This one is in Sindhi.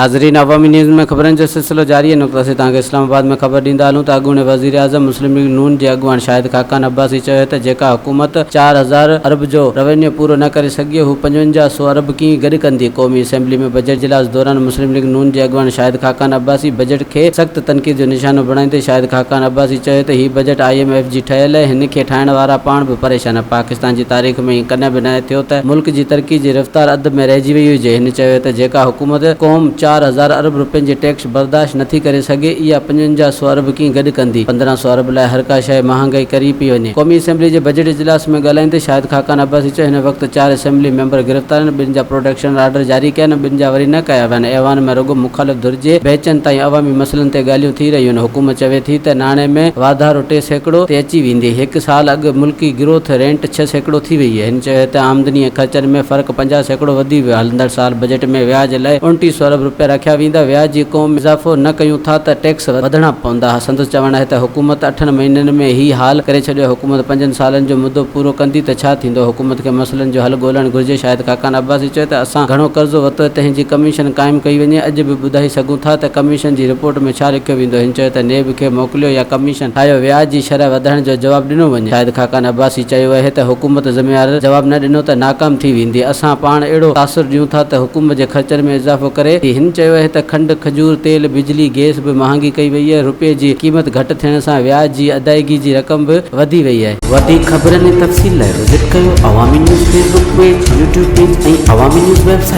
ناظرين عوامي نيوز ۾ خبرن جو سلسلو جاري آهي نقطه سي توهان کي اسلام آباد ۾ خبر ڏيندا هلون ته اڳوڻي وزيراعظم مسلم ليگ نون جي اڳواڻ شاهد خاقان عباسي چيو آهي ته جيڪا حڪومت 4000 ارب جو روينيو پورو نه ڪري سگهي هو 55 سو ارب ڪيئن گڏ ڪندي قومي اسيمبلي ۾ بجيٽ اجلاس دوران مسلم ليگ نون جي اڳواڻ شاهد خاقان عباسي بجيٽ کي سخت تنقيد جو نشانو بڻائيندي شاهد خاقان عباسي چيو ته هي بجيٽ I M F جي ٺهيل آهي هن کي ٺاهڻ وارا پاڻ به پريشان آهن پاڪستان جي تاريخ ۾ ائين ڪڏهن به ناهي ٿيو ته ملڪ جي ترقي جي رفتار اڌ ۾ رهجي وئي هجي. هن چيو ته جيڪا حڪومت قوم 4000 ارب رپين جي ٽيڪس برداشت نٿي ڪري سگهي اها 55 سو ارب ڪيئن گڏ ڪندي، 15 سو ارب لاء هر ڪا شيء مهانگائي ڪري پئي وڃي. قومي اسيمبلي جي بجيٽ اجلاس ۾ ڳالهائيندي شاهد خاقان عباسي چيو هن وقت چار اسيمبلي ميمبر گرفتار آهن، ٻن جا پروڊڪشن آرڊر جاري ڪيا آهن، ٻن جا وري نه ڪيا ويا آهن، ايوان ۾ رڳو مخالف ڌر جي بيچن تائين عوامي مسئلن تي ڳالهيون ٿي رهيون آهن، حڪومت چوي ٿي ته ناڻي ۾ واڌارو 3% تي اچي ويندي، هڪ سال اڳ ملڪي گروٿ رينٽ 6% ٿي وئي. هن چيو ته آمدني ۽ خرچن ۾ فرق 50% وڌي ويو، هلندڙ سال بجيٽ ۾ وياج لاء 29 سو ارب رپيا رکيا ويندا، وياج جي قوم ۾ اضافو نه ڪيون ٿا ته ٽيڪس وڌڻا پوندا، سندس چوڻ آهي ته حڪومت اٺن مهينن ۾ هي حال ڪري ڇڏيو، حڪومت پنجن سالن جو مدو پورو ڪندي ته ڇا ٿيندو، حڪومت کي مسئلن جو حل ڳولڻ گهرجي، شاهد خاقان عباسي چيو ته اسان گهڻو قرضو ورتو تنهن جي ڪميشن قائم ڪئي وڃي، اڄ به ٻڌائي سگهون ٿا ته ڪميشن جي رپورٽ ۾ ڇا لکيو ويندو، هن چيو ته نيب کي موڪليو يا ڪميشن ٺاهيو، وياج جي شرح وڌائڻ جو جواب ڏنو وڃي، شاهد خاقان عباسي چيو اهي ته حڪومت ذميوار جواب نه ڏنو ته ناڪام ٿي ويندي، اسان پاڻ اهڙو تاثر ڏيون ٿا ته حڪومت جي خرچن ۾ اضافو ڪري ٿي، هن چيو اهي ته کنڊ، کجور، تيل، بجلي، گئس به مهانگي ڪئي وئي اهي، رپئي جي قيمت گهٽ ٿيڻ سان وياج جي ادائيگي جي رقم به وڌي وئي اهي. وڌيڪ خبرن ۽ تفصيل لاء وزٽ ڪيو Awami news Facebook page, YouTube page ۽ Awami news website.